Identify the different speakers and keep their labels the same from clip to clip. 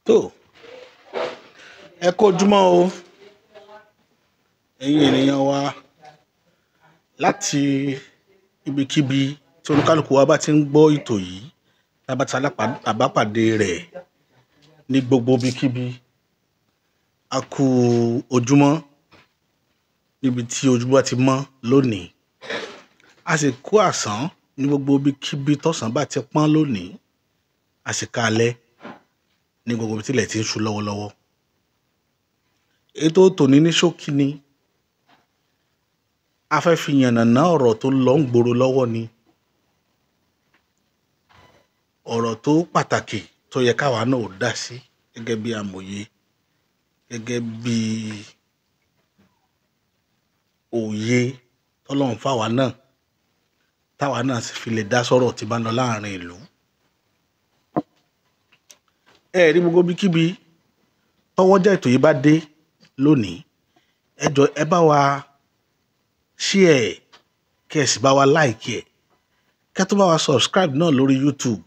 Speaker 1: Tó, ẹ kú ojúmọ́ o, ẹ̀yin ènìyàn wa láti ibikíbi tí olúkálùkù wa bá ti ń gbọ́ ètò yìí, tá bá ti àbápàdé rẹ̀ ní gbogbo ibikíbi. A kú ojúmọ́ níbi tí ojúmọ́ ti mọ́ lónìí. A sì kú àsán ní gbogbo ibikíbi tọ̀sán bá ti pọ́n lónìí. A sì ká alẹ́ ní gbogbo ibi tí ilẹ̀ ti ń ṣú lọ́wọ́lọ́wọ́. Ètò tòní ní ṣókí ni. A fẹ́ fi yànnàná ọ̀rọ̀ tó lọ ń gbòòrò lọ́wọ́ ni. Ọ̀rọ̀ tó pàtàkì tó yẹ káwa náà ó dá sí gẹ́gẹ́ bí amòye, gẹ́gẹ́ bí òye tọ́lọ́run fáwa náà, táwa náà sì fi lè dá sọ́rọ̀ tí bá ń lọ láàrin ìlú. Ẹ rí gbogbo ibikíbi tọ́wọ́jà ètò yìí bá dé lónìí, ẹ jọ̀ọ́ ẹ bá wa share, kí ẹ sì bá wa like ẹ̀, kí ẹ tó bá wa subscribe náà lórí YouTube,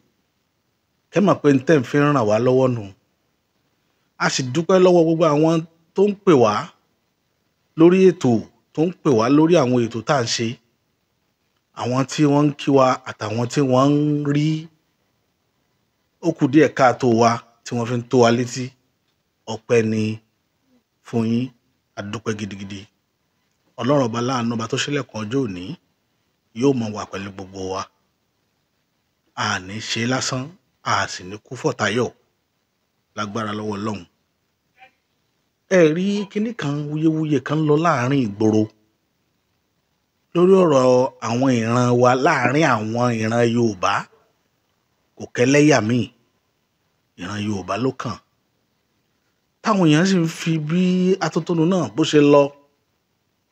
Speaker 1: kí ẹ mọ̀ pé ntẹ́ ń fi ràn wá lọ́wọ́ nù. A sì dúpẹ́ lọ́wọ́ gbogbo àwọn tó ń pè wá lórí ètò, tó ń pè wá lórí àwọn ètò tá à ń ṣe, àwọn tí wọ́n ń kí wa àtàwọn tí wọ́n ń rí ó kù díẹ̀ káàtó wa tí wọ́n fi ń tó wa létí. Ọpẹ́ ni fún yín, a dúpẹ́ gidigidi. Ọlọ́run ọba láàánú ọba tó ṣílẹ̀kùn ọjọ́ òní yóò mọ̀ wá pẹ̀lú gbogbo wa. A ní ṣe lásán, a sì ní kú fọ̀tayọ̀ lágbára lọ́wọ́ Ọlọ́run. Ẹ rí kinní kan, wuyewuye kan lọ láàrin ìgboro lórí ọ̀rọ̀ àwọn ìran wa láàrin àwọn ìran Yorùbá. Kò kẹ́lẹ́yà míì, ìran Yorùbá ló kàn. Táwọn èèyàn sì ń fi bí atótónu náà bó ṣe lọ,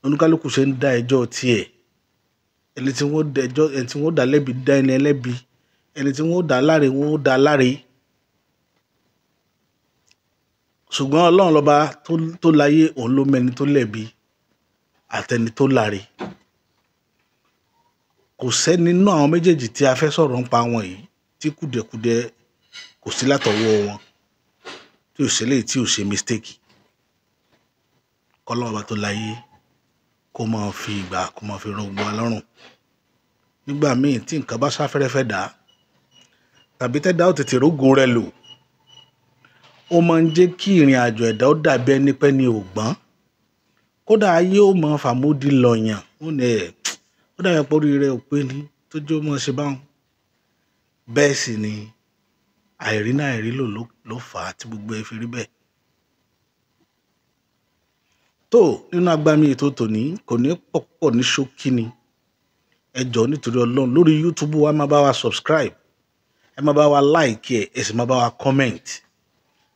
Speaker 1: oníkálukú ṣe ń dá ẹjọ́ tiẹ̀. Ẹni tí wọ́n dá ẹjọ́, ẹni tí wọ́n dá lẹ́bi dá ẹni ẹlẹ́bi, ẹni tí wọ́n dá láre wọ́n dá láre. Ṣùgbọ́n Ọlọ́run lọ́ba tó láyé, òun ló mọ ẹni tó lẹ́bi àtẹni tó láre. Kò sẹ́ni nínú àwọn méjèèjì tí a fẹ́ sọ̀rọ̀ ń pa wọn yìí tí kùdẹ̀kùdẹ̀ kò sí látọwọ́ wọn, tí ò ṣe léyìí tí ò ṣe mistake. Kọ́lọ́run ọba tó láyé kó máa fi ìgbà, kó máa fi rọ gbogbo wa lọ́rùn. Nígbà míì tí nǹkan bá sá fẹ́rẹ́fẹ́ dà, tàbí tẹ́dá ò tètè rógun rẹ̀ lò, ó máa ń jẹ́ kí ìrìn àjò ẹ̀dá ó dàbí ẹni pé ní ò gbọ́n. Kódà ayé ó máa fàmódì lọ̀yàn, ó ní ẹ̀, ó dàbí pé orí rẹ̀ ò pé ní tó jẹ́ ó máa ṣe báun. Bẹ́ẹ̀ sì ni àìrí náà àìrí lò ló fà á tí gbogbo ẹ fi rí bẹ́ẹ̀. Tó, nínú agbami ètò tòní kò ní pọ̀pọ̀ ní ṣókí ni. Ẹ jọ̀ọ́ nítorí Ọlọ́run lórí YouTube wa, máa bá wa subscribe, ẹ máa bá wa like ẹ, ẹ sì máa bá wa comment.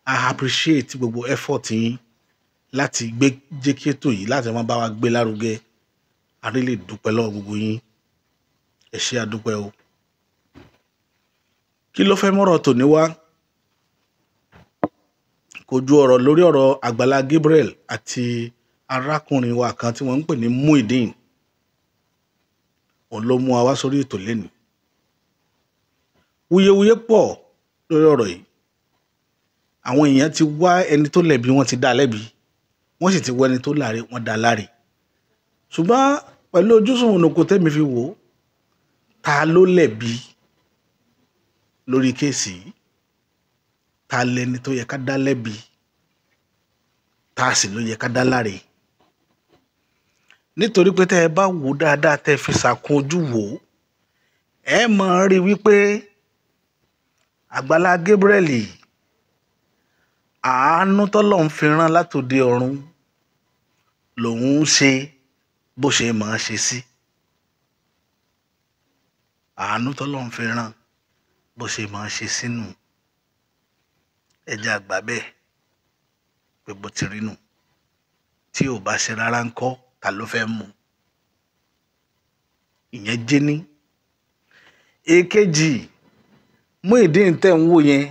Speaker 1: I appreciate gbogbo effort yín láti gbé jẹ́ kí ètò yìí láti máa bá wa gbé lárugẹ. A really dúpẹ́ lọ́wọ́ gbogbo yín. Ẹ ṣé, a dúpẹ́ o. Kí ló fẹ́ mọ́rọ̀ tòní wá? Kò ju ọ̀rọ̀ lórí ọ̀rọ̀ Àgbàlá Gabriel àti arákùnrin wa kan tí wọ́n ń pè ní Muideen. Òun ló mú wa wá sórí ètò lénìí. Wuyewuye pọ̀ lórí ọ̀rọ̀ yìí. Àwọn èèyàn ti wá ẹni tó lẹ̀bi, wọ́n ti dá lẹ́bi. Wọ́n sì ti wá ẹni tó láre, wọ́n dá láre. Ṣùgbọ́n pẹ̀lú ojúsùn ònàkó tẹ́mi fi wò ó, ta ló lẹ̀bi lórí kéèsì yìí? Ta lẹni tó yẹ ká dá lẹ́bi? Ta sì ló yẹ ká dá láre? Nítorí pé tẹ́ ẹ bá wò dáadáa, tẹ́ ẹ fi sàkún ojú wò ó, ẹ máa rí wípé Àgbàlá Gabriel, àánú tọ́lọ́run fi rán látòde ọ̀run lòun ń ṣe bó ṣe máa ṣe sí. Àánú tọ́lọ́run fi rán bó ṣe máa ṣe sínú. Ẹ jẹ́ a gbà bẹ́ẹ̀ pé bó ti rí nù. Tí ò bá ṣe rárá ńkọ́, ta ló fẹ́ mú? Ìyẹn jẹ́ ní. Èkejì, Muideen tẹ́ ń wò yẹn,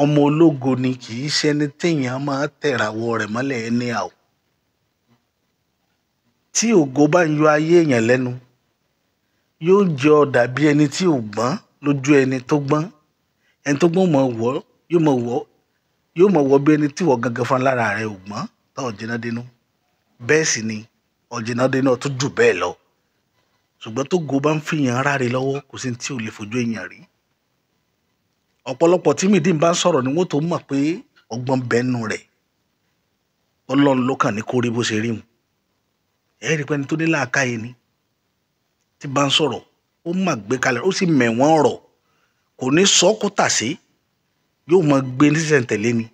Speaker 1: ọmọ ológo ni, kì í ṣe ẹni téèyàn máa tẹ̀ràwọ̀ rẹ̀ mọ́lẹ̀ anyhow. Tí ògo bá ń yọ ayé èèyàn lẹ́nu, yóò jọ dàbí ẹni tí ò gbọ́n lójú ẹni tó gbọ́n. Ẹni tó gbọ́n mọ̀ wọ́, yóò mọ̀ wọ́, Yóò mọ̀ wọ bí ẹni tí wọ́n gangan fún lára rẹ̀ ò gbọ́n tó ọ̀jìnà dénú. Bẹ́ẹ̀ sì ni ọ̀jìnà dénú tó jù bẹ́ẹ̀ lọ. Ṣùgbọ́n tó go bá ń fìyàn ráre lọ́wọ́, kò sí tí ò lè fojú èèyàn rí. Ọ̀pọ̀lọpọ̀ tí Muyideen bá ń sọ̀rọ̀ ni wọ́n tó mọ̀ pé ọgbọ́n bẹ́nu rẹ̀. Ọlọ́run ló kàn ní kó rí bó ṣe rí mu. Ẹ rí i pé ẹni tó ní làákàyè ni tí bá ń sọ̀rọ̀, ó mà gbé kalẹ̀, ó sì mẹ̀wọ̀n ọ̀rọ̀, kò ní sọ kó tà sí, yóò máa gbé ní sísẹ̀ntẹ̀lé ni.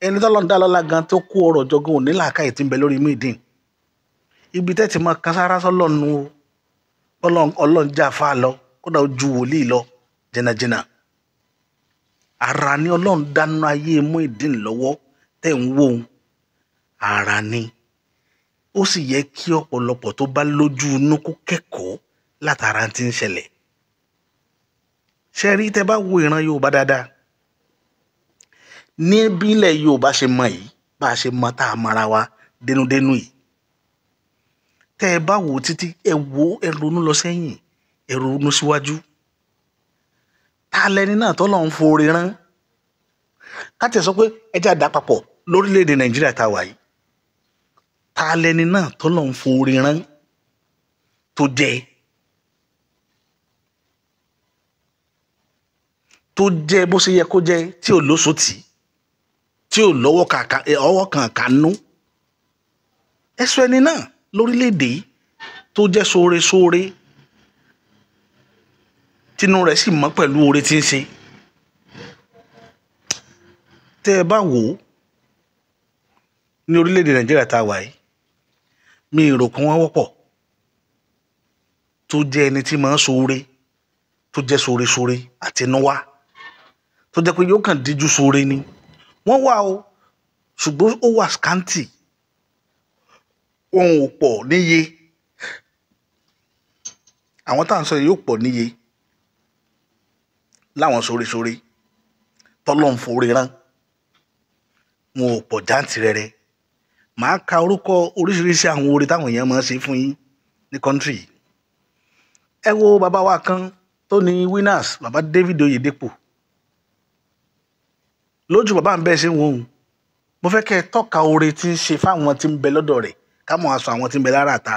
Speaker 1: Ẹni tọ́lọ́run dá lọ́lá gan tó kó ọrọ̀ jọ gan ò ní làákàyè tí ń bẹ lórí Muyideen. Ibi tẹ́ ti máa kan sára sọ́lọ́run o, Ọlọ́run já fa lọ, kódà ó ju wòlíì lọ jìnnàjìnnà. Ara ni Ọlọ́run dáná ayé Muyideen lọ́wọ́ tẹ́ ń wò ó, ara ni. Ó sì yẹ kí ọ̀pọ̀lọpọ̀ tó bá lójú inú kó kẹ́kọ̀ọ́ látara tí ń ṣẹlẹ̀. Ṣé rí tẹ́ bá wo ìran Yorùbá dáadáa, ní bí ilẹ̀ Yorùbá ṣe mọ yìí, bá a ṣe mọ tá a mọra wa dénúdénú yìí, tẹ́ ẹ bá wò ó títí, ẹ wò ó, ẹ ronú lọ sẹ́yìn, ẹ ronú síwájú. Ta lẹni náà tọ́lọ́run foore rán? Ká tiẹ̀ sọ pé ẹ jẹ́ àdá papọ̀ lórílẹ̀‐èdè Nàìjíríà tá a wà yìí. Ta lẹni náà tọ́lọ́run foore rán tó jẹ́ bó ṣe yẹ kó jẹ́, tí ò lóṣòtì, tí ò lọ́wọ́ kàkà ọwọ́ kan kànú? Ẹ sọ ẹni náà lórílẹ̀‐èdè yìí tó jẹ́ sóore-sóore, tínú rẹ̀ sì mọ́ pẹ̀lú oore tí ń ṣe. Tẹ́ ẹ bá wò ó ní orílẹ̀-èdè Nàìjíríà tá a wà yìí, mi ò rò pé wọ́n wọ́pọ̀ tó jẹ́ ẹni tí máa ń sóore, tó jẹ́ sóore-sóore àtinúwá, tó jẹ́ pé yóò kàn díjú sóore ni. Wọ́n wà o, ṣùgbọ́n ó wà scanty, wọn ò pọ̀ níye. Àwọn tá à ń sọ yìí yóò pọ̀ níye láwọn sóore-sóore tọ́lọ́run foore rán, wọn ò pọ̀ jáǹtìrẹrẹ. Màá ka orúkọ oríṣiríṣi àwọn oore táwọn èèyàn máa ń ṣe fún yín ní kọ́ńtírì yìí. Ẹ wo bàbá wa kan tó ní Winners, bàbá David Oyedepo. Lójú bàbá ń bẹ́ẹ̀ ṣe ń wo òun, mo fẹ́ kẹ́ ẹ tọ́ka oore tí ń ṣe fáwọn tí ń bẹ lọ́dọ̀ rẹ̀, ká mọ̀ aṣọ àwọn tí ń bẹ lára àta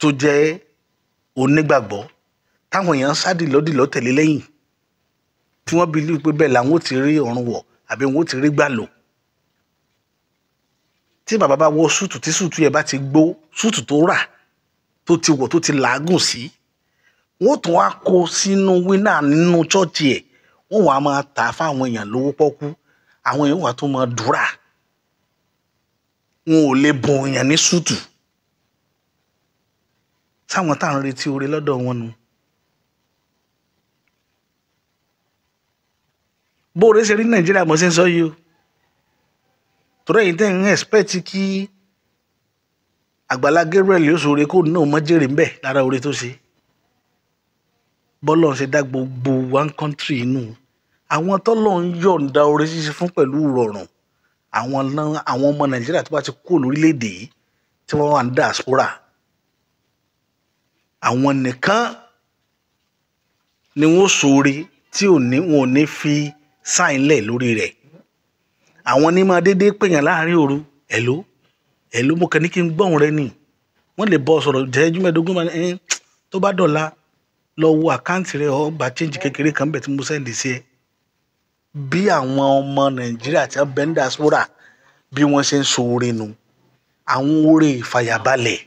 Speaker 1: tó jẹ́ onígbàgbọ́, táwọn èèyàn ń sádìlọ́dìlọ́ tẹ̀lé lẹ́yìn, tí wọ́n believe pé bẹ́ẹ̀ làwọn ò ti rí ọ̀run wọ̀ àbí wọn ò ti rí gbà lò. Tí bàbá bá wọ súùtù, tí súùtù yẹn bá ti gbó, súùtù tó rà tó ti wọ̀ tó ti làágùn sí, wọ́n tún wá kó sínú wínà nínú chọ́ọ̀chì ẹ̀, wọ́n wàá máa tà á fáwọn èèyàn lówó pọ́kú, àwọn èèyàn wàá tún máa dúrà. Wọn ò lè bùn èèyàn ní súùtù. Sáwọn tá à ń retí oore lọ́dọ̀ wọn nu. Bóore ṣe rí Nàìjíríà mo ṣe ń sọ yìí o. Torí ẹ̀yin tẹ́ ń expect kí Àgbàlá Gabriel yóò ṣoore kó náà mọ́ jèrè ńbẹ̀ lára oore tó ṣe. Bọ́lọ́run ṣe dá gbogbo one country inú. Àwọn tọ́lọ́run yọ̀ǹda oore ṣíṣe fún pẹ̀lú ìrọ̀rùn, àwọn ọmọ Nàìjíríà tó bá ti kúrò lórílẹ̀‐èdè yìí tí wọ́n wà ní diaspora, àwọn nìkan ni wọ́n ṣoore tí wọn ò ní fi sáìn lẹ̀ lórí rẹ̀. Àwọn ní máa déédéé pèèyàn láàrin òru, hello hello, mo kàn ní kí n gbọ́hùn rẹ ni. Wọ́n lè bọ́ sọ̀rọ̀ ìṣẹ́jú mẹ́ẹ̀ẹ́dógún, máa ní tó bá dọ̀la lọ wo àkáǹtì rẹ, ó gba change kékeré kan bẹ̀ tí mo sẹ́ndì sí ẹ. Bí àwọn ọmọ Nàìjíríà tí wọ́n bẹ ní diaspora bí wọ́n ṣe ń ṣoore nu, àwọn oore ìfàyàbalẹ̀,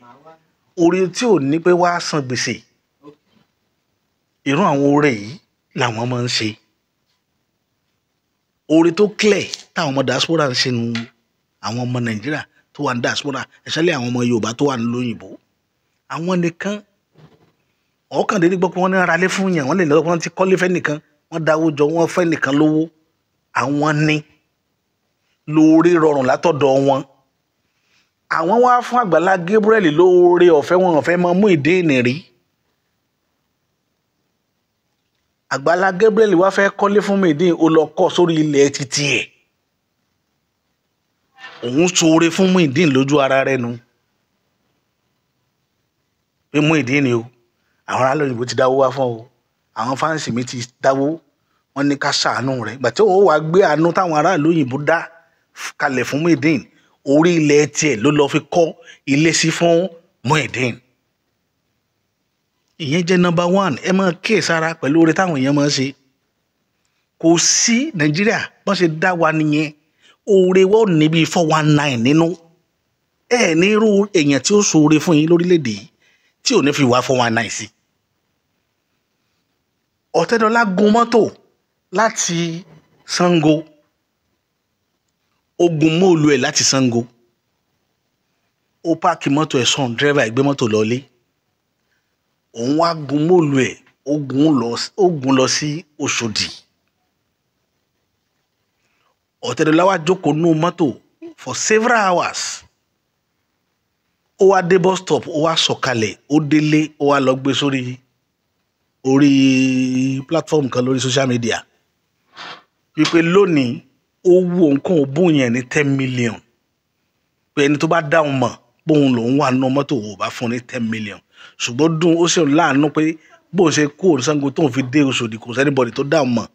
Speaker 1: oore tí ò ní pé wá san gbèsè, irú àwọn oore yìí làwọn máa ń ṣe. Oore tó clear táwọn ọmọ diaspora ń ṣe nu, àwọn ọmọ Nàìjíríà tó wà ní diaspora, especially àwọn ọmọ Yorùbá tó wà ní lóyìnbó, àwọn nìkan ọ̀kàndínlẹ́ gbọ́ pé wọ́n ní ara lé fún yàn, wọ́n lè lọ́wọ́, wọ́n ti kọ́lé fẹ́ nìkan, wọ́n dáwó jọ, wọ́n fẹ́ nìkan lówó. Àwọn ní lóore rọrùn látọ̀dọ̀ wọn. Àwọn wá fún Àgbàlá Gabriel lóore ọ̀fẹ́, wọn ọ̀fẹ́ máa mú ìdéènì rí. Àgbàlá Gabriel wá fẹ́ kọ́lé fún Muyideen, ó lọ kọ́ sórí ilẹ̀ títí ẹ̀. Òun ṣoore fún Muyideen lójú ara rẹ̀ nu pé Muyideen ni o, àwọn aráàlú òyìnbó ti dáwó wá fún o, àwọn fáǹsì mi ti dáwó, Wọ́n ní ká ṣàánú rẹ̀. Ìgbà tí òun wàá gbé àánú táwọn aráàlú òyìnbó dá kalẹ̀ fún Muyideen, orí ilẹ̀ tiẹ̀ ló lọ́ọ́ fi kọ́ ilé sí fún Muyideen. Ìyẹn jẹ́ number one. Ẹ máa kíyèsára pẹ̀lú oore táwọn èèyàn máa ń ṣe. Kò sí Nàìjíríà bọ́n ṣe dá wa nìyẹn. Oore wọ́n ní bíi 419 nínú. Ẹ ní irú èèyàn tí ó ṣoore fún yín lórílẹ̀‐èdè yìí tí ò ní fi wá 419 sí. Ọ̀tẹ́dọ́lá gun mọ́tò láti Ṣàngó, ó gun móòlù ẹ̀ láti Ṣàngó, ó páàkì mọ́tò ẹ̀ sọ̀n, dírẹ́fà ẹ̀ gbé mọ́tò lọ́lé, òun wá gun móòlù ẹ̀, ó gun lọ sí Òṣòdì. Ọ̀tẹ́dọ́lá wá jókòó nú mọ́tò for several hours. Ó wá dé bus stop, ó wá sọ̀kalẹ̀, ó délé, ó wá lọ gbé sórí orí platform kan lórí social media wípé lónìí ó wù òun kóun bóun yẹn ní 10 million, pé ẹni tó bá dáhùn mọ̀ bóun lòun wà nínú mọ́tò ò bá fún ní 10 million. Ṣùgbọ́n dùn ó sì láàánú pé bóun ṣe kú òun Ṣàngó tóun fi dé Òṣòdì kò sẹ́nibọ̀dì tó dáhùn mọ̀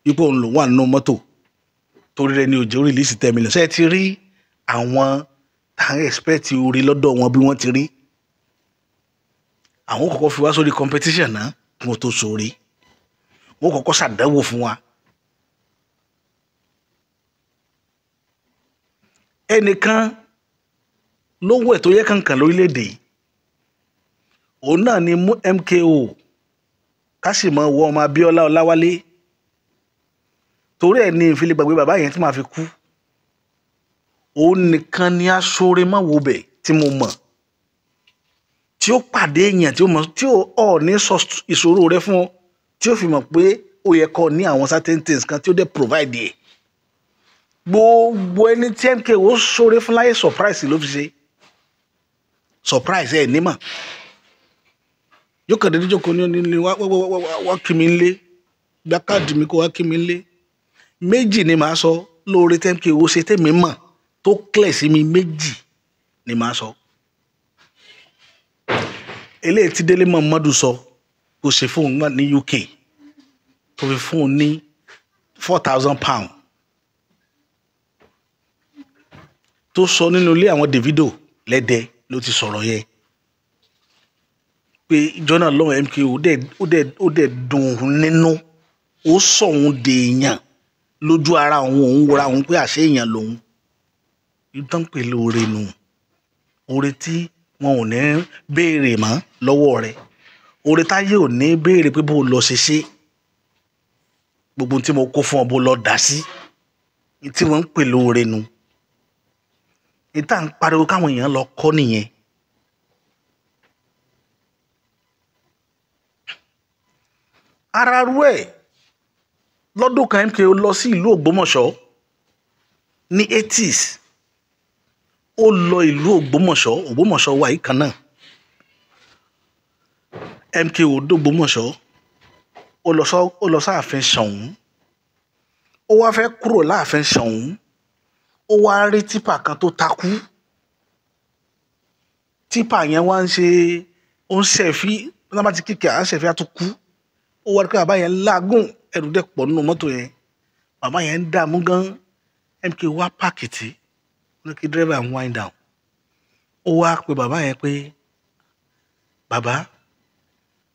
Speaker 1: wípé òun lòun wà nínú mọ́tò, torí rẹ̀ ni òjò rìlíìsì 10 million. Ṣé ẹ ti rí àwọn tá à ń expect orí lọ́dọ̀ wọn bí wọ́n ti rí? Àwọn kọ́kọ́ fi wá sórí competition náà kí wọ́n tó sórí, wọ́n kọ́kọ́ ṣàdánwò fún wa. Ẹnìkan ló wẹ̀ tó yẹ kankan lórílẹ̀‐èdè yìí, òun náà ni MKO Kásìmọ̀ wọ ọmọ Abíọ́lá Ọláwálé. Torí ẹ̀ ní ìfilẹ̀ gbàgbé bàbá yẹn tí màá fi kú. Òun nìkan ni aṣọ́re má wo bẹ̀ tí mo mọ̀, tí ó pàdé èèyàn tí ó mọ̀, tí ó ní sọ ìṣòro rẹ fún ọ, tí ó fi mọ̀ pé ó yẹ kó ní àwọn certain things kan tí ó dẹ̀ provide ẹ̀. Gbogbo ẹni tí MKO ṣoore fún láyé surprise ló fi ṣe. Surprise ẹ̀ nímọ̀. Yóò kàn déédéé jókòó ní onílé wá wá wá wá kí mi nlé, gba káàdì mi kó wá kí mi nlé. Méjì ni màá sọ lóore tí MKO ṣe tèmi mọ̀ tó clear sí mi, méjì ni màá sọ. Eléyìí tí Délé Mọ̀mọ́dù sọ kò ṣe fóun náà ní UK tó fi fún un ní £4,000 tó sọ nínú ilé àwọn Davido lẹ́dẹ̀ ló ti sọ̀rọ̀ yẹn pé ìjọ náà lọ́wọ́ MKO ó dẹ̀ dùn ún nínú, ó sọ òun dèèyàn lójú ara òun, òun wọra òun pé àṣé èèyàn lòun. Ìtàn pè lóore nù, oore tí wọn ò ní béèrè mọ́ lọ́wọ́ rẹ̀, oore táyé ò ní béèrè pé bó lọ ṣe ṣe, gbogbo tí mo kó fún ọ bó lọ dà sí, tí wọ́n ń pè lóore nù. Ìta ń pariwo káwọn èèyàn lọ kọ́ nìyẹn. Ara rú ẹ̀ lọ́dún kan MKO lọ sí ìlú Ògbómọ̀ṣọ́ ní 80s. Ó lọ ìlú Ògbómọ̀ṣọ́, Ògbómọ̀ṣọ́ wà yìí kan náà. MKO dógbómọ̀ṣọ́, ó lọ sáàfin Ṣọ̀ún. Ó wá fẹ́ kúrò láàfin Ṣọ̀ún, ó wá rí típà kan tó takú. Típà yẹn wá ń ṣe, ó ń ṣẹ̀fí, wọ́n bá ti kíkẹ́ à ń ṣẹ̀fí á tún kú. Ó wá rí pé bàbá yẹn láàgùn, ẹrù dẹ̀ pọ̀ nínú mọ́tò yẹn. Bàbá yẹn ń dààmú gan. MKO wá pàkìtì, ó ní kí dírẹ́bà ń wind down. Ó wá pe bàbá yẹn pé, bàbá,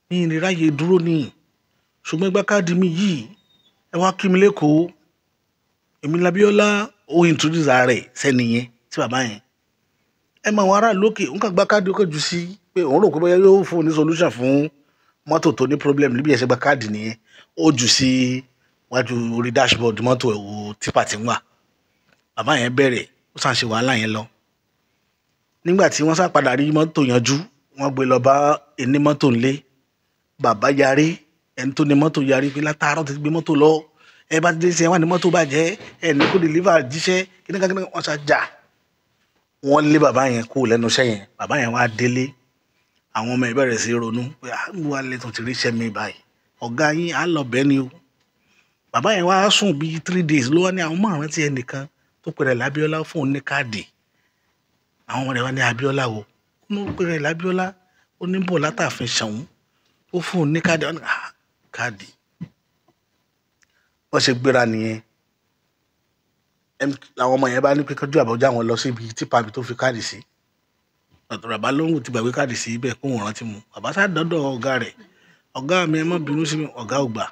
Speaker 1: mi ì ní ráyè dúró ní, ṣùgbọ́n ẹgbẹ́ káàdì mi yìí, ẹ wá kí mi lẹ́kọ̀ọ́. Èmi l'Abíọ́lá. Ó introduce ara rẹ̀ sẹ́ni yẹn sí bàbá yẹn. Ẹ máa wọn aráàlú òkè, òun kàn gba káàdì ó kàn jù sí pé òun rò pé bóyá yóò fún un ní solution fún mọ́tò tó ní problem níbi ẹ̀ṣẹ̀ gba káàdì nìyẹn. Ó jù sí wájú orí dashboard mọ́tò ẹ̀ wo típà tí ń wà. Bàbá yẹn bẹ̀rẹ̀, ó sàn ṣe wàhálà yẹn lọ. Nígbà tí wọ́n sá padà rí mọ́tò yanjú, wọ́n gbé lọ bá ẹni mọ́tò ńlé. Bàbá yarí, ẹni tó ní mọ́tò yarí pé látàárọ̀ ti gbé mọ́tò lọ, ẹ bá ti dé sí ẹ wà ní mọ́tò bàjẹ́, ẹ ní kó deliver jíṣẹ́, kíníkan kíníkan, wọ́n sá jà. Wọ́n lé bàbá yẹn kú lẹ́nu iṣẹ́ yẹn. Bàbá yẹn wá délé, àwọn ọmọ ẹ̀ bẹ̀rẹ̀ sí í ronú pé à ń wá lè tún ti rí iṣẹ́ mi báyìí, ọ̀gá yín á lọ bẹ́ẹ̀ ni o. Bàbá yẹn wá sùn bíi 3 days ló wá ní àwọn márùn-ún tí ẹnìkan tó pèrè l'Abíọ́lá fún òun ní káàdì. Àwọn ọmọ rẹ̀ wá ní Abíọ́lá wo? Ó ní pèrè l'Abíọ́lá, ó ní bọ̀ látàfin Ṣọ̀ún, ó fún òun ní káàdì. Wọ́n ní káàdì. Wọ́n ṣe gbéra nìyẹn. Làwọn ọmọ yẹn bá ní pé kọjú àbọ̀já wọn lọ síbi típa mi tó fi káàdì sí. Ọ̀tọ̀ bàbá lóhùn ti gbàgbé káàdì sí ibẹ̀ kó wọn rántí mu. Bàbá sá dọ́dọ̀ ọ̀gá rẹ̀. Ọ̀gá mi, ẹ má bínú sí mi, ọ̀gá ò gbà.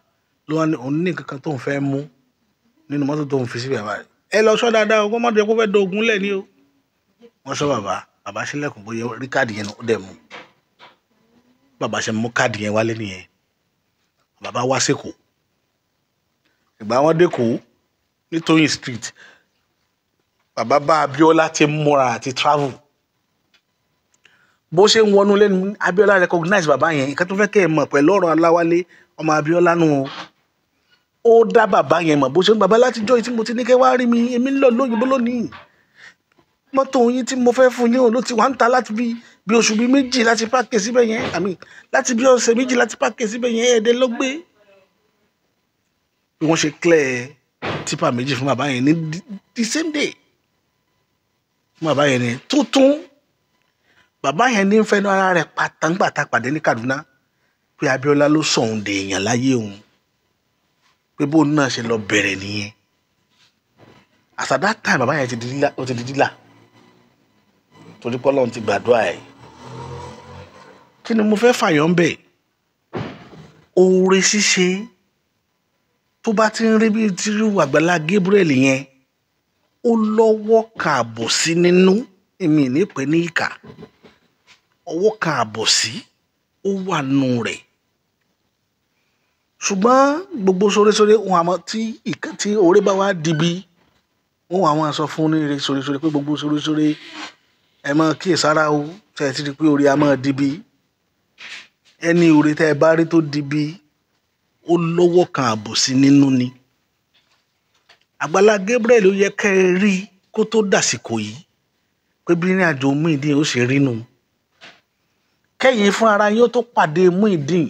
Speaker 1: Ló wá ní òun ní nǹkan kan tóun fẹ́ mú nínú mọ́tò tóun fi síbẹ̀ báyìí. Ẹ lọ sọ dáadáa, ọgbọ́n mọ́tò yẹn kó fẹ́ dogun lẹ̀ ní o. Wọ́n sọ bàbá, bàbá sílẹ̀kùn bóyá rí káàdì yẹn ó dẹ̀ mú. Bàbá ṣe mú káàdì yẹn wálé nìyẹn. Bàbá wá sÉkòó. Ìgbà wọn dÉkòó ní Tóyìn Street, bàbá bá Abíọ́lá ti múra àti travel. Bó ṣe ń wọnú lẹ́nu, Abíọ́lá recognize bàbá yẹn. Nǹkan tó fẹ́ kẹ́ ẹ mọ̀ pẹ̀lú ọ̀rọ̀ Aláwálé ọmọ Abíọ́lá nù o. Ó dá bàbá yẹn mọ̀ bó ṣe ń bàbá látijọ́ yìí tí mo ti ní kẹ́ wá rí mi, èmi ń lọ lóyìnbó lónìí. Mọ́tò yín tí mo fẹ́ fún yín ló ti wà ń ta láti bí oṣù bíi méjì láti páàkì síbẹ̀ yẹn, àmì láti bí ọ̀sẹ̀ méjì láti páàkì síbẹ̀ yẹn, ẹ̀ẹ́dẹ́ ló gbé. Bí wọ́n ṣe clear tipa méjì fún bàbá yẹn ní the same day. Fún bàbá yẹn ní tuntun. Bàbá yẹn ní fẹ́nu ara rẹ̀ pàtàǹgbàtà pàdé ní Kaduna pé Abíọ́lá ló sọ òun dèèyàn láyé òun. Pé bóun náà ṣe lọ bẹ̀rẹ̀ nìyẹn. As at that time, bàbá yẹn ó ti di dílà. Torí pé Ọlọ́run ti gbàdúrà ẹ̀. Kí ni mo fẹ́ fàyọ̀ ń bẹ̀? Oore ṣíṣe tó bá ti ń rí bí tírú Àgbàlá Gabriel yẹn, ó lọ́wọ́ kan àbòsí nínú, èmi ní pè ní ìkà. Ọwọ́ kan àbòsí ó wà nù rẹ̀. Ṣùgbọ́n gbogbo sóresóre ohun àmọ́ tí oore bá wá dibi, wọ́n wá máa sọ fún ní ire sóresóre pé gbogbo sóresóre ẹ máa kíyèsára o, ṣé ẹ ti rí pé oore a máa dibi. Ẹni oore tẹ́ ẹ bá rí tó dibi, ó lọ́wọ́ kan àbòsí nínú ni. Àgbàlá Gabriel ó yẹ kẹ́ ẹ rí kó tó dàsìkò yìí pé bí ìrìn àjò Muyideen ó ṣe rí nù. Kẹ́yìn fún ara yín ó tó pàdé Muyideen,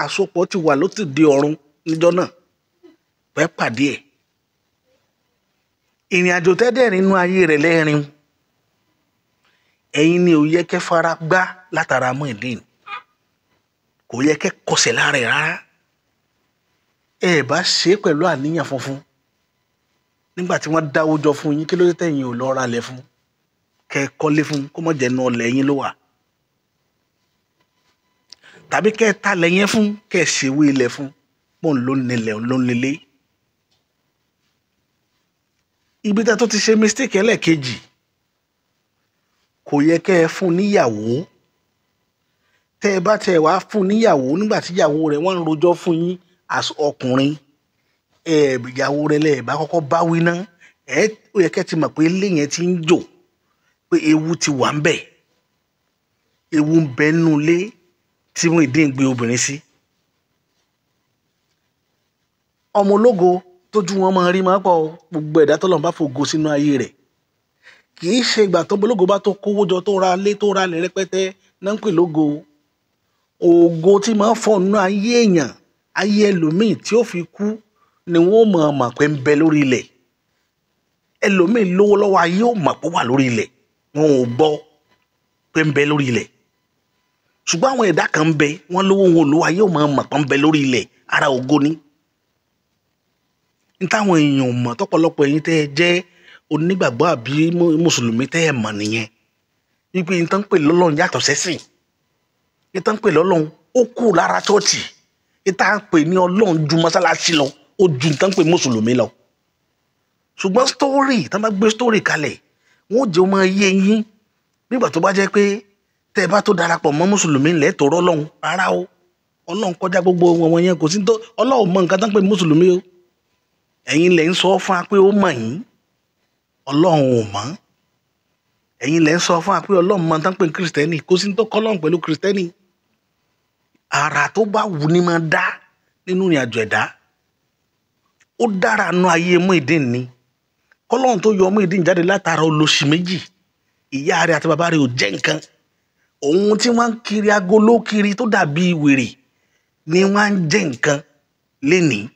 Speaker 1: àsopọ̀ ti wà lótìdí ọ̀run níjọ́ náà. Pẹ́ pàdé ẹ̀. Ìrìn àjò tẹ́dẹ̀ nínú ayé rẹ̀ lẹ́rìn. Ẹ̀yin ni ò yẹ kẹ́ fara gbá látara Muyideen. Kò yẹ kẹ́ kọsẹ̀ lára ẹ̀ rárá. Ẹ bá ṣe é pẹ̀lú àníyàn funfun. Nígbà tí wọ́n dáwó jọ fún yín, kí ló dé tẹ̀yin ò lọ ra lẹ̀ fún? Kẹ́ ẹ kọ́lé fún, kó má jẹ́ inú ọlẹ̀ yín ló wà. Tàbí kẹ́ ẹ talẹ̀ yẹn fún, kẹ́ ẹ ṣèwé ilẹ̀ fún, pọ́n ló nílẹ̀, ló nílé. Ibi tí a tó ti ṣe mistake ẹlẹ́ẹ̀kejì, kò yẹ kẹ́ ẹ fún níyàwó. Tẹ́ ẹ bá tẹ́ ẹ wá fún níyàwó nígbà tí ìyàwó rẹ̀ wọ́n ń rojọ́ fún yín as ọkùnrin, ẹ ìyàwó rẹ̀ lẹ̀ bá kọ́kọ́ bá wí ná, ẹ ó yẹ kẹ́ ẹ ti mọ̀ pé ilé yẹn ti ń jò, pé ewu ti wà ń bẹ̀. Ewu ń bẹ nínú ilé tí Muyideen gbé obìnrin sí. Ọmọ ológo tójú wọn máa rí máa pọ̀ o, gbogbo ẹ̀dá tọ́lọ́run bá fògo sínú ayé rẹ̀. Kì í ṣe ìgbà tó ọmọ ológo bá tó kówó jọ tó ra ilé tó ra ilẹ̀ rẹpẹtẹ náà ń pè lógo. Ògo tí máa ń fọ́ nínú ayé èèyàn, ayé ẹlòmíì tí ó fi kú ni wọ́n mọ̀ mọ̀ pé ń bẹ lórí ilẹ̀. Ẹlòmíì lówó lọ́wọ́ ayé ò mọ̀ pé ó wà lórí ilẹ̀, wọn ò gbọ́ pé ń bẹ lórí ilẹ̀. Ṣùgbọ́n àwọn ẹ̀dá kan ń bẹ, wọ́n lówó wọn ò lówó, ayé ò mọ̀ mọ̀ pé ń bẹ lórí ilẹ̀, ara ògo ni. N táwọn èèyàn ò mọ̀ tọ́pọ̀lọpọ̀ ẹ̀yin tẹ́ ẹ jẹ́ onígbàgbọ́ àbí mùsùlùmí tẹ́ ẹ mọ̀ nìyẹn. Wípé n tán ń pè lọ́lọ́run yàtọ̀ sẹ́sìn. N tán ń pè lọ́lọ́run ó kù lára chọ́ọ̀chì. N tá ń pè ní Ọlọ́run ju mọ́sálásí lọ, ó ju n tán ń pè mùsùlùmí lọ. Ṣùgbọ́n story, tán bá gbé story kalẹ̀, wọ́n ó jẹ́ ó máa yé yín. Nígbà tó bá jẹ́ pé tẹ́ ẹ bá tó darapọ̀ mọ́ mùsùlùmí ńlẹ̀ tó rọ́ Ọlọ́run, rárá o. Ọlọ́run kọjá gbogbo wọn wọ̀nyẹn, kò sí tó Ọlọ́run mọ nǹkan tán ń pè mùsùlùmí o. Ẹ̀yin lẹ̀ ń sọ fún wa pé ó mọ̀ yín, Ọlọ́run ò mọ̀. Ẹ̀yin lẹ̀ ń sọ fún wa pé Ọlọ́run mọ tán ń pè Kristẹni, kò sí tó kọ́ Ọlọ́run pẹ̀lú Kristẹni. Àrà tó bá wù ní máa dá nínú ìrìn àjò ẹ̀dá. Ó dára nú ayé Muyideen ni. Kọ́lọ́run tó yọ Muyideen jáde látara olóṣì méjì, ìyá rẹ̀ àti bàbá rẹ̀ ò jẹ́ nǹkan. Òun tí wọ́n ń kiri agolo kiri tó dàbí wèrè ni wọ́n ń jẹ́ nǹkan lénìí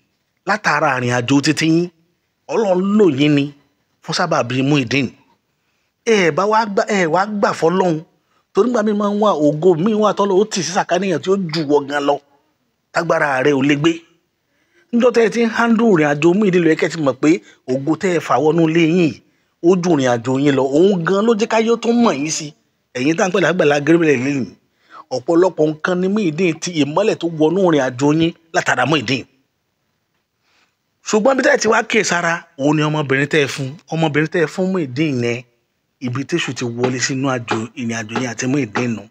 Speaker 1: látara ìrìn àjò títí yín. Ọlọ́run lò yín ni fún sábàbí Muyideen. Ẹ bá wá gbà, ẹ wá gbà fọ́lọ́run. Torí nígbà míì máa ń wà ògo míì wà tọ́lọ́ ó tì sí sàkánìyàn tí ó ju wọ gan lọ. Tágbára rẹ̀ ò lè gbé. Níjọ́ tẹ́ ẹ ti ń handle ìrìn àjò Muyideen ló yẹ kẹ́ ti mọ̀ pé ògo tẹ́ ẹ fà wọnú ilé yín ó ju ìrìn àjò yín lọ. Òun gan ló jẹ́ káyé tó mọ̀ yín sí. Ẹ̀yin tá à ń pè lágbàlá Gabriel lẹ́yìn, ọ̀pọ̀lọpọ̀ nǹkan ni Muyideen ti ìmọ́lẹ̀ tó wọnú ìrìn àjò yín látara Muyideen. Ṣùgbọ́n bí tẹ́ ẹ ti wá kíyè sára, òun ni ọmọbìnrin tẹ́ ẹ fún, ọmọbìnrin tẹ́ ẹ fún Muyideen yẹn, ibi tẹ́ṣù ti wọlé sínú àjò ìrìn àjò yín àti Muyideen nù.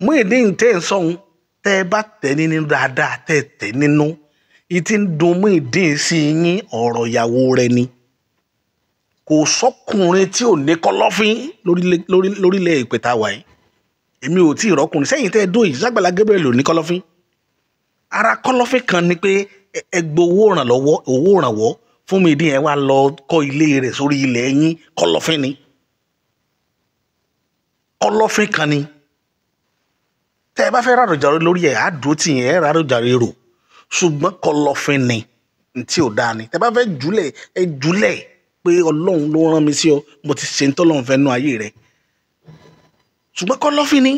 Speaker 1: Muyideen tẹ́ ẹ ń sọ̀hún, tẹ́ ẹ bá tẹ̀ nínú dáadáa, tẹ́ ẹ tẹ̀ nínú, ìtí ń dùn Muyideen sí yín ọ̀rọ̀ ìyàwó rẹ ni. Kò sọ́kùnrin tí ò ní kọ́lọ́fín lórílẹ̀ èpè tá a wà yìí. Èmi ò tí ì rọ́kùnrin sẹ́yìn tẹ́ ẹ dó yìí, Àgbàlá Gabriel ò ní kọ́lọ́fín. Ara kọ́lọ́fín kan ni pé ẹ gbowó ìrànlọ́wọ́, owó ìrànwọ́ fún Muyideen, ẹ wá lọ kọ́ ilé rẹ̀ sórí ilẹ̀ yín, kọ́lọ́fín ni. Kọ́lọ́fín kan ni. Tẹ́ ẹ bá fẹ́ ràròjàre lórí ẹ̀, á dúró tì yín, ẹ ràròjàre rò. Ṣùgbọ́n kọ́lọ́fín ni, ntí ò dáa ni. Tẹ́ ẹ bá fẹ́ jùlẹ̀, ẹ jùlẹ̀ pé Ọlọ́run ló rán mi sí ọ, mo ti ṣe ń tọ́lọ́run fẹ́ nú ayé rẹ. Ṣùgbọ́n kọ́lọ́fín ni.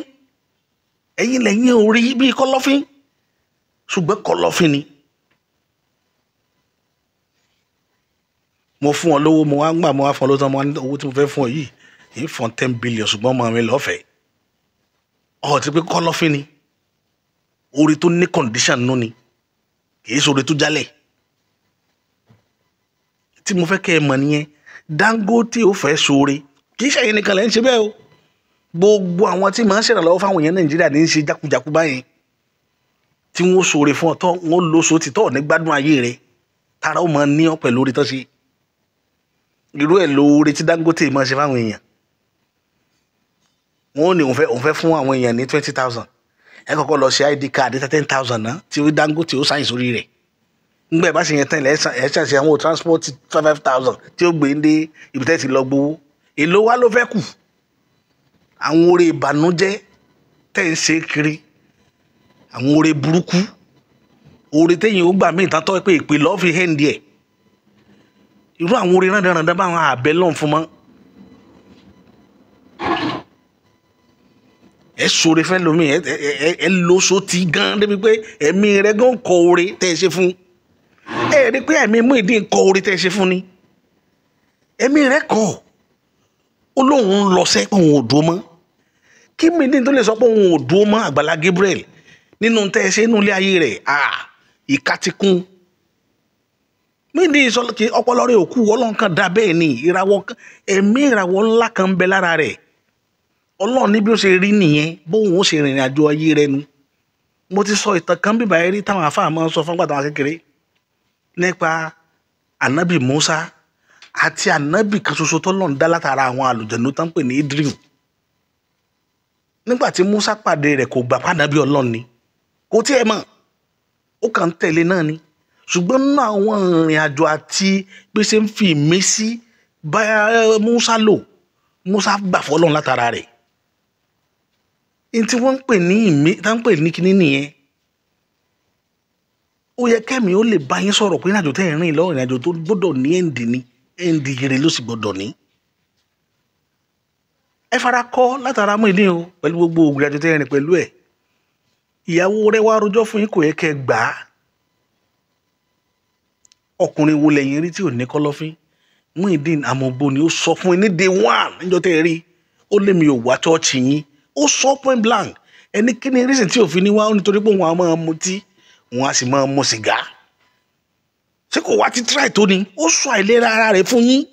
Speaker 1: Ẹ̀yin lẹ́yìn ò rí bí kọ́lọ́fín. Ṣùgbọ́n kọ́lọ́fín ni. Mo fún ọ lówó, mo wá ń gbà, mo wá fún ọ lówó tán, mo wá ní owó tí mo fẹ́ fún ọ yìí, èyí fún 10 billion, ṣùgbọ́n ọmọ mi lọ́fẹ̀ẹ́. Ọ̀ ti pé kọ́lọ́fín ni. Orí tó ní condition nú ni. Kì í ṣe orí tó jálẹ̀. Tí mo fẹ́ kẹ́ ẹ mọ̀ nìyẹn, Dangote ò fẹ́ ṣoore. Kì í ṣe ẹ̀yin nìkan lẹ́ ń ṣe bẹ́ẹ̀ o. Gbogbo àwọn tí màá ń ṣèrànlọ́wọ́ fáwọn èèyàn Nàìjíríà ní í ṣe jákujàku báyẹn. Tí wọ́n ṣoore fún ọ tán, wọ́n lóṣù tí tọ́ ní gbádùn ayé rẹ̀. Tara ó máa ní ọ pẹ̀lú orí tán ṣe. Irú ẹ̀ lóore tí Dangote máa ṣe fáwọn èèyàn. Wọ́n ní òun fẹ́ fún àwọn èèyàn ní 20,000. Ẹ kọ́kọ́ lọ ṣe ID card 10,000 náà tí Dangote ó sáyìn sórí rẹ̀. Ngbẹ́ ẹ bá ṣe yẹn tán, ẹ ṣàṣe àwọn transport 5,000 tí ó gbé ń dé ibi tẹ́ ti lọ gbowó. Èló wá ló fẹ́ kù? Àwọn oore ìbànújẹ́ tẹ́ ń ṣe kiri, àwọn oore burúkú, oore téyìn ó gbà mí ìtàn tọ́ pé ìpè lọ́ọ́ fi hẹ́ǹdì ẹ̀. Irú àwọn oore rándanrandan báwọn àbẹ̀ lọ́n fún mọ́. Ẹ ṣoore fẹ́ lómi, ẹ lóṣó ti gan débi pé ẹ̀mí rẹ gan kọ oore tẹ́ ẹ ṣe fún. Ẹ rí pé ẹ̀mí Muyideen kọ oore tẹ́ ẹ ṣe fún ni. Ẹ̀mí rẹ kọ. Ó lóun ń lọ sẹ́ pé òun ò dúró mọ́. Kí Muyideen tó lè sọ pé òun ò dúró mọ́ Àgbàlá Gabriel nínú tẹ́ ẹ ṣe nínú ilé ayé rẹ̀, ìka ti kún. Muyideen sọ kí ọpọlọ rẹ̀ ò kú, Ọlọ́run kan dá bẹ́ẹ̀ ni, ìràwọ̀ ẹ̀mí ìràwọ̀ ńlá kan ń bẹ lára rẹ̀. Ọlọ́run ní bí ó ṣe rí nìyẹn, bóun ó ṣe rìnrìn àjò ayé rẹ̀ nu. Mo ti sọ ìtàn kan bíbá ẹ rí táwọn àfáà máa ń sọ fún gbàtà kékeré nípa Ànábì Musa àti ànábì kan ṣoṣo tọ́lọ́run dá látara àwọn àlùjànnú tán pè ní Idriu. Nígbà tí Musa pàdé rẹ̀ kò gbà pànábì Ọlọ́run ni, kò tí ẹ mọ̀, ó kàn ń tẹ̀lé náà ni. Ṣùgbọ́n nínú àwọn ìrìn àjò àti bí ṣe ń fi ìmísí bá Musa lò, Musa gbà fọ́lọ́run látara rẹ̀. Ní tí wọ́n ń pè ní ìmí, tá ń pè ní kíní nìyẹn. Ó yẹ kẹ́mi ó lè bá yín sọ̀rọ̀ pé ìrìn àjò tẹ́ ẹ̀ rìn lọ, ìrìn àjò tó gbọ́dọ̀ ní ẹ̀ǹdì ni, ẹ̀ǹdì rere ló sì gbọ́dọ̀ ní. Ẹ fara kọ́ látara Muyideen o pẹ̀lú gbogbo ìrìn àjò tẹ́ ẹ̀ rìn pẹ̀lú ẹ̀. Ìyàwó rẹ̀ wá rojọ́ fún yín, kò yẹ kẹ́ ẹ gbà á. Ọkùnrin wo lẹ̀yin rí tí ò ní kọ́lọ́fín? Muyideen Amọ̀gbó ni ó sọ fún yín ní day one níjọ́ tẹ́ ẹ rí. Ó lé mi ò wá chọ́ọ̀chì yín. Ó sọ point blank. Ẹni kí ni reason tí ò fi ní wá? Ó nítorí pé òun á máa mutí, òun á sì máa mu sìgá. Ṣé kò wá ti try tó ni? Ó sọ àìlera ara rẹ̀ fún yín.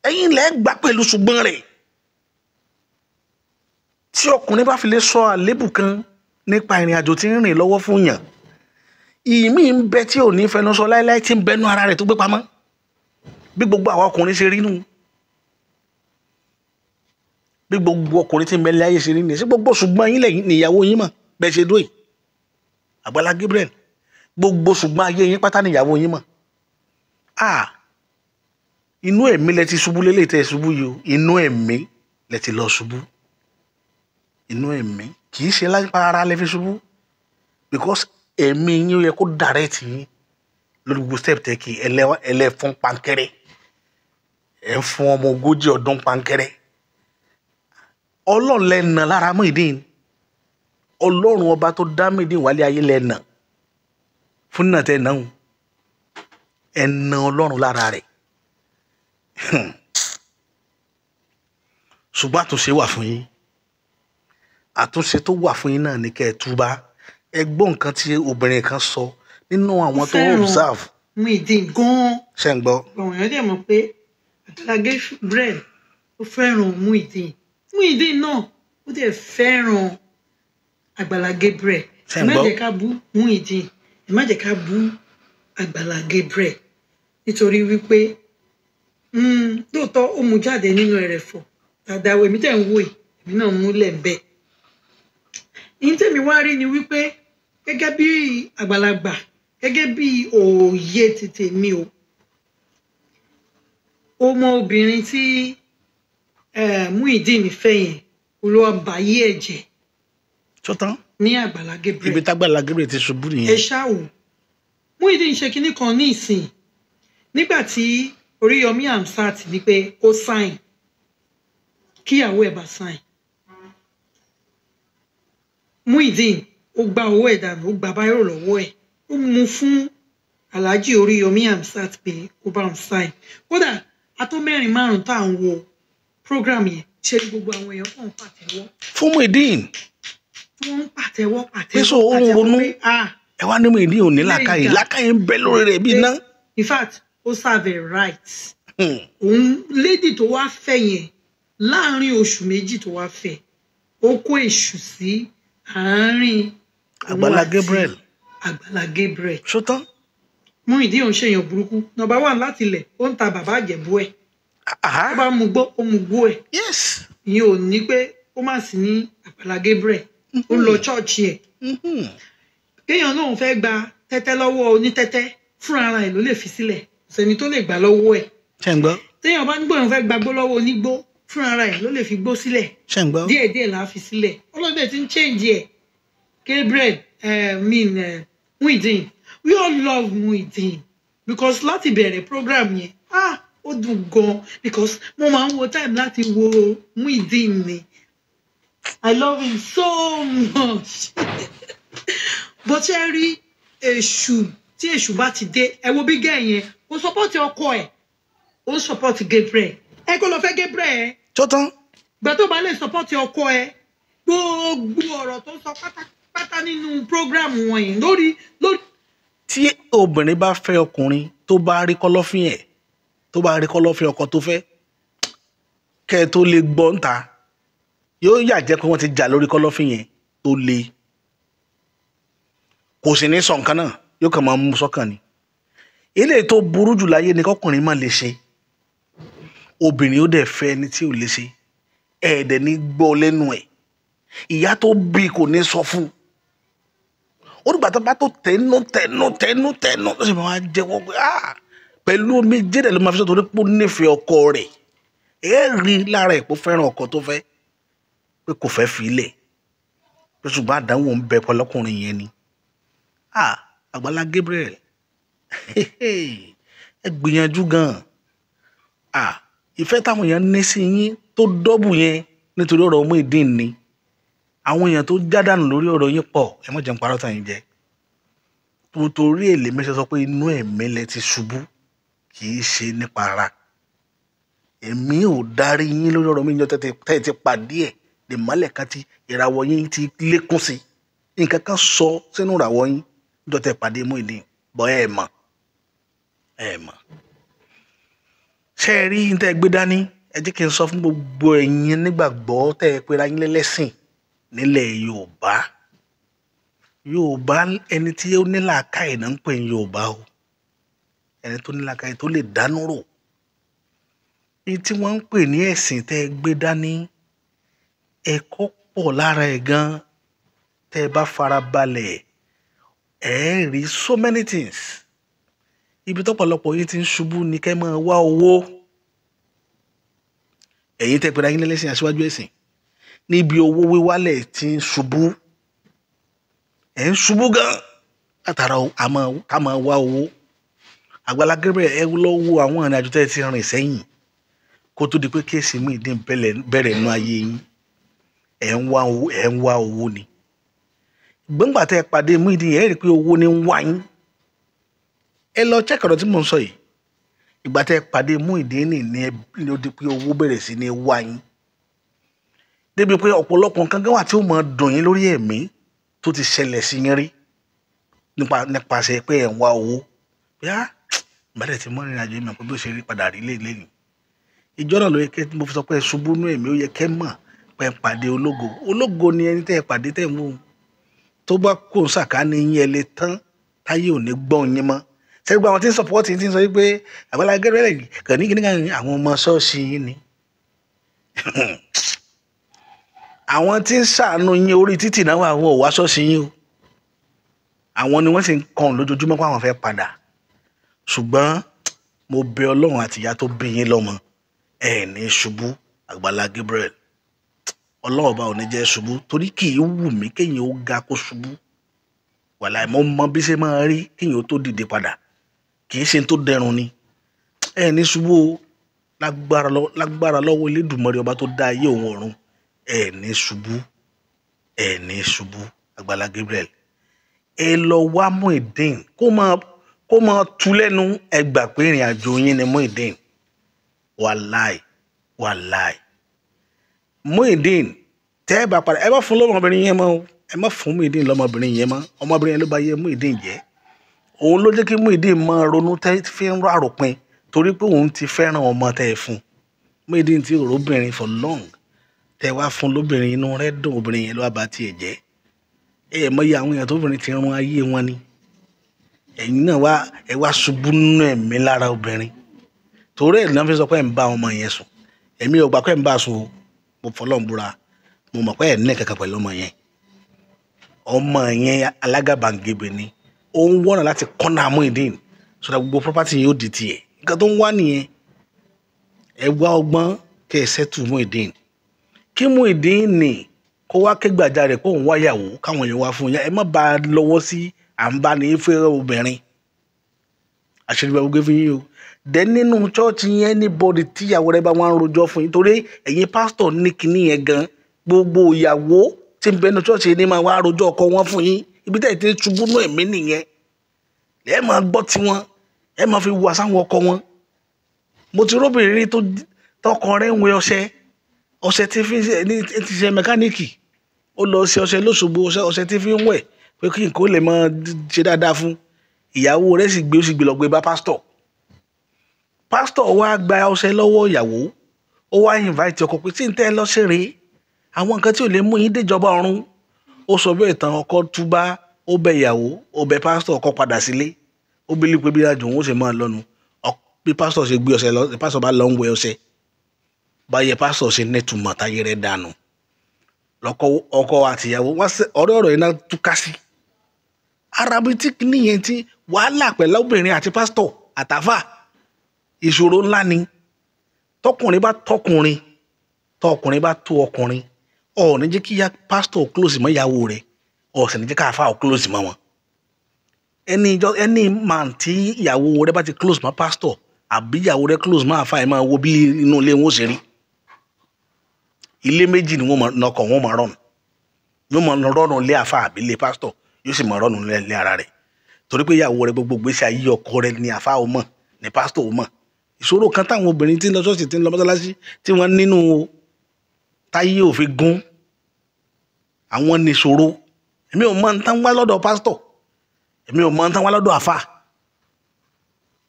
Speaker 1: Ẹ̀yin lẹ gbà pẹ̀lú ṣùgbọ́n rẹ̀. Tí ọkùnrin bá fi lè sọ àlébù kan nípa ìrìn àjò tí ń rìn lọ́wọ́ fún yàn, ìmí ń bẹ tí ò ní fẹnu sọ láéláé, tí ń bẹnu ara rẹ̀ tó gbé pamọ́. Bí gbogbo àwọn ọkùnrin ṣe rí nù. Bí gbogbo ọkùnrin tí ń bẹ láyé ṣe rí nù. Ṣé gbogbo ṣùgbọ́n yín lẹ́yìn níyàwó yín mọ̀ bẹ́ẹ̀ ṣe dóyè? Àgbàlá Gabriel, gbogbo ṣùgbọ́n ayé yín pátá níyàwó yín mọ̀. Inú ẹ̀mí lẹ ti ṣubú lélẹ̀ tẹ́ ẹ ṣubú yìí o. Inú ẹ̀mí lẹ ti lọ ṣubú. Inú ẹ̀mí kì í ṣe lápá ara lẹ fi ṣubú, because ẹ̀mí yín ó yẹ kó direct yín lórí gbogbo step tẹ́ kí ẹlẹ́fún pankẹ́rẹ́. Ẹ̀ ń fún ọmọ 40 ọdún pankẹ́rẹ́. Ọlọ́run lẹ nà lára Muyideen. Ọlọ́run ọba tó dá Muyideen wálé ayé lẹ nà. Fún náà tẹ́ náà ẹ na Ọlọ́run lára rẹ̀. Ṣùgbọ́n àtúnṣe wà fún yín. Àtúnṣe tó wà fún yín náà ni kẹ́ ẹ túbá. Ẹ gbọ́ nǹkan tí obìnrin kan sọ nínú àwọn tó observe.
Speaker 2: Muyideen gan-an.
Speaker 1: Ṣé ń gbọ́?
Speaker 2: Àwọn èèyàn dẹ̀ mọ̀ pé Àgbàlá Gabriel ó fẹ́ràn Muyideen. Muyideen náà ó dẹ̀ fẹ́ràn Àgbàlá Gabriel.
Speaker 1: Ṣé ń gbọ́?
Speaker 2: Ẹ má jẹ́ ká bú Muyideen, ẹ má jẹ́ ká bú Àgbàlá Gabriel, nítorí wípé lóòótọ́ ó mú jáde nínú ẹrẹ̀fọ̀ dáadáa. Èmi tẹ̀ ń wò yìí, èmi náà múlẹ̀ ń bẹ̀. Ní tèmi wá rí ni wípé gẹ́gẹ́ bí àgbàlagbà, gẹ́gẹ́ bí òye tètè mi o, ó mọ obìnrin tí Muyideen fẹ́ yẹn, olúwa báyé ẹ̀jẹ̀
Speaker 1: Ṣó tán?
Speaker 2: ní Àgbàlá Gabriel.
Speaker 1: Ibi tágbàlá Gabriel ti ṣubú nìyẹn.
Speaker 2: Ẹ ṣáà wò, Muyideen ṣe kinní kan ní ìsìn nígbà tí Oríyọmí Hamzat ní pé kó sáìn, kíyàwó ẹ̀ bá sáìn. Muyideen ó gba owó ẹ̀ dànù, ó gba báírò lọ́wọ́ ẹ̀, ó mú fún Alhaji Oríyọmí Hamzat pé kó bá òun sáìn. Kódà a tó mẹ́rin márùn-ún tá à ń wo program yẹn, ṣe ni gbogbo àwọn èèyàn kàn ń pàtẹ́wọ́.
Speaker 1: Fún Muyideen.
Speaker 2: Tí wọ́n ń pàtẹ́wọ́
Speaker 1: Pé so ó ń
Speaker 2: pàtẹ́wọ́
Speaker 1: ronú.
Speaker 2: pé ah,
Speaker 1: Ẹ wá ní Muyideen ò ní làákàyè. Làákàyè ń bẹ lórí rẹ̀ bí iná.
Speaker 2: In fact, ó serve ẹ̀ right. Òun lady tó wá fẹ́ yẹn, láàárín oṣù méjì tó wá fẹ́, ó kó èṣù sí àárín òun
Speaker 1: Àgbàlá
Speaker 2: àti
Speaker 1: Gabriel.
Speaker 2: Àgbàlá Gabriel.
Speaker 1: Ṣó tán?
Speaker 2: Muyideen ò ń ṣèyàn burúkú. Nọ́mbà wà láti ilẹ̀, ó ń ta bàbá àjẹ̀bú ẹ̀. Ó bá mú gbó, ó mú gbó ẹ̀. Ìyẹn ò ní pé ó má sí ní Àgbàlá Gabriel. Ó ń lọ chọ́ọ̀chì ẹ̀. Kéèyàn náà fẹ́ gba tẹ́tẹ́ lọ́wọ́ onítẹ́tẹ́, fúnra ara ẹ̀ ló lè fi sílẹ̀. Kò sẹ́ni tó lè gbà lọ́wọ́ ẹ̀.
Speaker 1: Ṣé ń gbọ́?
Speaker 2: Téèyàn bá ń gbọ́, èèyàn fẹ́ gbagbó lọ́wọ́ onígbó, fúnra ara ẹ̀ ló lè fi gbó sílẹ̀.
Speaker 1: Ṣé ń gbọ́?
Speaker 2: Díẹ̀díẹ̀ là á fi sílẹ̀. Ọlọ́dẹ ti ń change ẹ̀. Gabriel, mean Muyideen, we all love Muyideen because láti bẹ̀rẹ̀ program yẹn, ah, ó dùn gan, because mo máa ń wo time láti wo Muyideen ni. I love him so much. But ṣe rí èṣù, tí èṣù bá ti dé, ẹ wo bí gẹ́ yẹn, kò support ọkọ ẹ̀, ó ń support Gabriel. Ẹ kó lọ fẹ́ Gabriel ẹ.
Speaker 1: Ṣó tán?
Speaker 2: Ìgbà tó bá lè support ọkọ ẹ, gbogbo ọ̀rọ̀ tó ń sọ pátápátá nínú program wọ̀nyí lórí lórí.
Speaker 1: Tí obìnrin bá fẹ́ ọkùnrin tó bá rí kọ́lọ́fín ẹ̀, tó bá rí kọ́lọ́fín ọkọ tó fẹ́, kẹ́ ẹ tó lè gbọ́ ń ta, yóò yà jẹ́ pé wọ́n ti jà lórí kọ́lọ́fín yẹn tó le. Kò sì ní sọ nǹkan náà, yóò kàn máa mú sọ́kàn ni. Eléyìí tó burú jù láyé ni kọ́kùnrin má lè ṣe, obìnrin ó dẹ̀ fẹ́ ẹni tí ò lè ṣe, ẹ̀ẹ́dẹ̀ ní gbọ́ lẹ́nu ẹ̀, ìyá tó bí kò ní sọ fún un. Ó dìgbà tó bá tó tẹnu tẹnu tẹnu tẹnu tó sì máa jẹ́wọ́ pé ah, pẹ̀lú omi jẹ́dẹ̀ ló máa fi sọ, torí pé ó nífẹ̀ẹ́ ọkọ rẹ̀. Ẹ rí lára ẹ̀ pé ó fẹ́ràn ọkọ tó fẹ́, pé kò fẹ́ fi ilẹ̀, pé ṣùgbọ́n àdánwò ń bẹ pọlọ́kùnrin yẹn ni. Ah, Àgbàlá Gabriel, ẹ gbìyànjú gan-an. Ah, ìfẹ́ táwọn èèyàn ní sí yín tó dọ́bù yẹn nítorí ọ̀rọ̀ Muyideen ni. Àwọn èèyàn tó jádànù lórí ọ̀rọ̀ yín pọ̀, ẹ má jẹun parọ́ tàn yín jẹ. Torí èlé mẹ́sẹ̀ sọ pé inú ẹ̀mí lẹ ti ṣubú, kì í ṣe nípa ara. Ẹ̀mí ò darí yín lórí ọ̀rọ̀ mi jọ tẹ́ ẹ ti pàdé ẹ̀, lè mọ́lẹ̀ kan ti ìràwọ̀ yín ti lékún sí. Nǹkan kan sọ sínú ìràwọ̀ yín jọ tẹ́ pàdé Muyideen, bọ́ ẹ mọ̀, ẹ mọ̀. Ṣé ẹ rí ní tẹ́ ẹ gbé dání? Ẹ jẹ́ kí n sọ fún gbogbo ẹ̀yin nígbàgbọ́ tẹ́ ẹ pera yín lẹ́lẹ́sìn nílẹ̀ Yorùbá. Yorùbá, ẹni tí ó ní làákàyè náà ń pè ní Yorùbá o. Ẹni tó ní làákàyè tó lè dánú rò. Ní tí wọ́n ń pè ní ẹ̀sìn tẹ́ ẹ gbé dání, ẹ̀kọ́ pọ̀ lára ẹ̀ gan. Tẹ́ ẹ bá farabalẹ̀, ẹ rí so many things. Ibi tọ́pọ̀lọpọ̀ yín ti ń ṣubú ni kẹ́ máa wá owó. Ẹ̀yin tẹ́ pera yín lẹ́lẹ́sìn aṣíwájú ẹ̀sìn, níbi owó wíwálẹ̀ ti ń ṣubú. Ẹ̀ ń ṣubú gan látara ká máa wá owó. Àgbàlá Gabriel, ẹ lọ wo àwọn ìrìn àjò tẹ́ ẹ ti rìn sẹ́yìn kó tó di pé kéèsì Muyideen bẹ̀rẹ̀ nínú ayé yín. Ẹ̀ ń wá owó, ẹ̀ ń wá owó ni. Gbọ́ngbà tẹ́ ẹ pàdé Muyideen, ẹ rí i pé owó ni ń wá yín. Ẹ lọ check ọ̀rọ̀ tí mò ń sọ yìí. Ìgbà tẹ́ ẹ pàdé Muyideen ní ó di pé owó bẹ̀rẹ̀ sí ní wá yín, débi pé ọ̀pọ̀lọpọ̀ nǹkan gan wà tí ó máa dùn yín lórí ẹ̀mí tó ti ṣẹlẹ̀ sí yín rí nípasẹ̀ pé ẹ̀ ń wá owó. Bíá ìbálẹ̀ tí mo rìnrìn àjò yìí mọ̀ pé bí ó ṣe rí padà rí lẹ́yìn ìjọ náà ló yẹ kẹ́ mo fi sọ pé ẹ ṣubú nú ẹ̀mí. Ó yẹ kẹ́ mọ̀ pé ẹ pàdé ológo. Ológo ni ẹni tẹ́ ẹ pàdé tẹ́ ẹ mú un tó bá kó sàkáání yín, ẹ lè tán táyé ò ní gbọ́n yín mọ́. Sẹ́gbẹ́ àwọn tí ń sọpọ́ọ̀tì tí ń sọ wípé Àgbàlá Gabriel kàn ní kíní kan, àwọn ọmọ ṣọ́ọ̀ṣì yín ni àwọn tí ń ṣàánú yín orí títì náà wà, wọ́n ò wá ṣọ́ọ̀ṣì yín o. Àwọn ni wọ́n sì ń kàn lójoojúmọ́ pé àwọn fẹ́ padà. Ṣùgbọ́n mo bẹ̀ Ọlọ́run àti ìyá tó bí yín lọ́mọ, ẹ ní ṣubú. Àgbàlá Gabriel, Ọlọ́run ọba ò ní jẹ́ ṣubú, torí kì í wù mí kéèyàn ó ga kó ṣubú. Wàláì mo mọ bí ṣe máa rí kéèyàn ó tó dìde padà, kì í ṣe tó dẹrùn ni. Ẹ ní ṣubú o, lágbára lọ́wọ́ Elédùmarè ọba tó dá ayé òun ọ̀run. Ẹ ní ṣubú, ẹ ní ṣubú. Àgbàlá Gabriel, ẹ lọ wá Muyideen kó máa tú lẹ́nu. Ẹ gbà pé ìrìn àjò yín ni Muyideen. Wàláì wàláì Muyideen, tẹ́ ẹ bá padà, ẹ bá fún lọ́mọbìnrin yẹn mọ́ o. Ẹ má fún Muyideen lọ́mọbìnrin yẹn mọ́. Ọmọbìnrin yẹn ló bá yẹ Muyideen jẹ́. Òun ló jẹ́ kí Muyideen máa ronú tẹ́ fi ń ráròpin, torí pé òun ti fẹ́ràn ọmọ tẹ́ ẹ fún. Muyideen ti rò for long, tẹ́ wá fún lóbìnrin, inú rẹ̀ dùn, obìnrin yẹn ló wá bá tiẹ̀ jẹ́. Ẹ mọ iye àwọn èèyàn tóbìnrin ti run ayé wọn ni. Ẹ̀yin náà wá ẹ wá ṣubú nínú ẹ̀mí lára obìnrin, torí ẹ̀ náà fi sọ pé ẹ̀ ń bá ọmọ yẹn sùn. Èmi ò gbà pé ẹ̀ ń bá sùn o, mo fọlọ́n búra. Mo mọ̀ pé ẹ̀ ní kankan pẹ̀lú ọmọ yẹn. Ọmọ yẹn alágàbàǹgebè ni. Ó ń wọ́nà láti kọ́nà Muyideen sọdọ̀ gbogbo property yẹn ó di tiẹ̀. Nǹkan tó ń wá nìyẹn. Ẹ wá ọgbọ́n kẹ́ ẹ sẹ́tù Muyideen, kí Muyideen ní kó wá ké gbàjarè pé òun wáyàwó, káwọn èèyàn wá fún yẹn. Ẹ má bá a lọ́wọ́ sí à ń bá ní fẹ́ obìnrin. Àṣírí bá gbé fún yín o. Dẹ nínú chọ́ọ̀chì yẹn, anybody tíyàwó rẹ bá wọn rojọ́ fún yín, torí ẹ̀yin pásítọ̀ ní kinní yẹn gan, gbogbo ìyàwó tí ń bẹ nínú chọ́ọ̀chì yẹn ní máa wá rojọ́ ọkọ wọn fún yín. Ibi tẹ́ ẹ̀ ti ń ṣubú nú ẹ̀mí nìyẹn. Ẹ máa gbọ́ tiwọn, ẹ máa fi wà sáwọn ọkọ wọn. Mo ti róbìnrin tó tọkọ rẹ̀ ń wẹ ọṣẹ, ọṣẹ tí fi ní ti ṣe mẹkáníìkì, ó lọ sí ọṣẹ lóṣogbo, ọṣẹ tí fi ń wẹ̀ pé kí nǹkan ó lè máa ṣe dáadáa fún ìyàwó rẹ̀, sì gbé ó sì gbé lọ gbé bá pásítọ̀. Pásítọ̀ wá gba ọṣẹ lọ́wọ́ ìyàwó, ó wá invite ọkọ pé tí ń tẹ́ ẹ lọ́ṣẹ̀ rèé, àwọn nǹkan tí ò lè mú yín déjọba ọ̀run. Ó sọ bẹ́ẹ̀ tán, ọkọ túbá, ó bẹ ìyàwó, ó bẹ pásítọ̀, ọkọ padà sílé. Ó bí lípe bí àjò òun ó sì máa lọ́nu. Bí pásítọ̀ ṣe gbé ọṣẹ lọ, pásítọ̀ bá lọ ń wẹ ọṣẹ báyẹ, pásítọ̀ ṣe nẹ́tùmọ̀ táyé rẹ̀ dànù lọ́kọ. Ọkọ àtìyàwó wọ́n ọ̀rọ̀ ọ̀rọ̀ yìí náà túká sí arabi tí nìyẹn tí wàhálà pẹ̀lú obìnrin àti pásítọ̀ àtàfà. Ìṣòro ńlá ni. Tọkùnrin bá tọkùnrin, tọkùnrin bá tó ọkùnrin, ọ̀ ní jẹ́ kí pásítọ̀ close mọ́ ìyàwó rẹ̀, ọ̀ sì ní jẹ́ káfá ọ̀ close mọ́ wọn. Ẹni ìjọ ẹni man tí ìyàwó rẹ̀ bá ti close mọ́ pásítọ̀ àbí ìyàwó rẹ̀ close mọ́ àfà, ẹ̀ máa wo bí inú ilé wọn ó ṣe rí. Ilé méjì ni wọ́n máa nọkọ̀, wọ́n máa rọ̀nù, yóò máa rọ̀nù ilé àfà àbí ilé pásítọ̀, yóò sì máa rọ̀nù ilé ara rẹ̀, torí pé ìyàwó rẹ̀, gbogbo gbèsè ayé ọkọ rẹ̀ ni àfà ò mọ̀, ni pásítọ̀ ò mọ̀. Ìṣòro kan táwọn obìnrin tí ń lọ ṣọ́ọ̀ṣì, tí ń lọ mọ́sálásí, tí wọ́n nínú táyé ò fi gún àwọn nìṣòro. Èmi ò mọ ní tán wá lọ́dọ̀ pásítọ̀, èmi ò mọ ní tán wá lọ́dọ̀ àfà.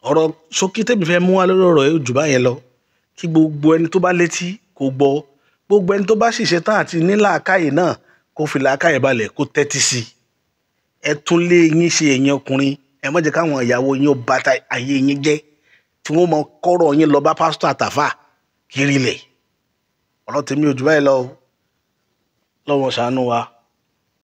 Speaker 1: Ọ̀rọ̀ ṣókí tèmi fẹ́ mú wá lórí ọ̀rọ̀ yìí jù báyẹn lọ. Kí gbogbo ẹni tó bá létí kó gbọ́, gbogbo ẹni tó bá sì ṣetán àti ní làákàyè náà kó fi làákàyè balẹ̀ kó tẹ́tí sí i. Ẹ tún lé yín ṣe, ẹ̀yin ọkùnrin. Ẹ má jẹ́ káwọn ìyàwó yín ó bà ayé yín jẹ́, tí wọ́n mọ kọ́rọ̀ yín lọ bá pásítọ̀ àtàfà kiri lẹ̀. Ọ̀rọ̀ tèmi ò jù báyìí lọ o. Lọ́wọ́ ṣàánú wa.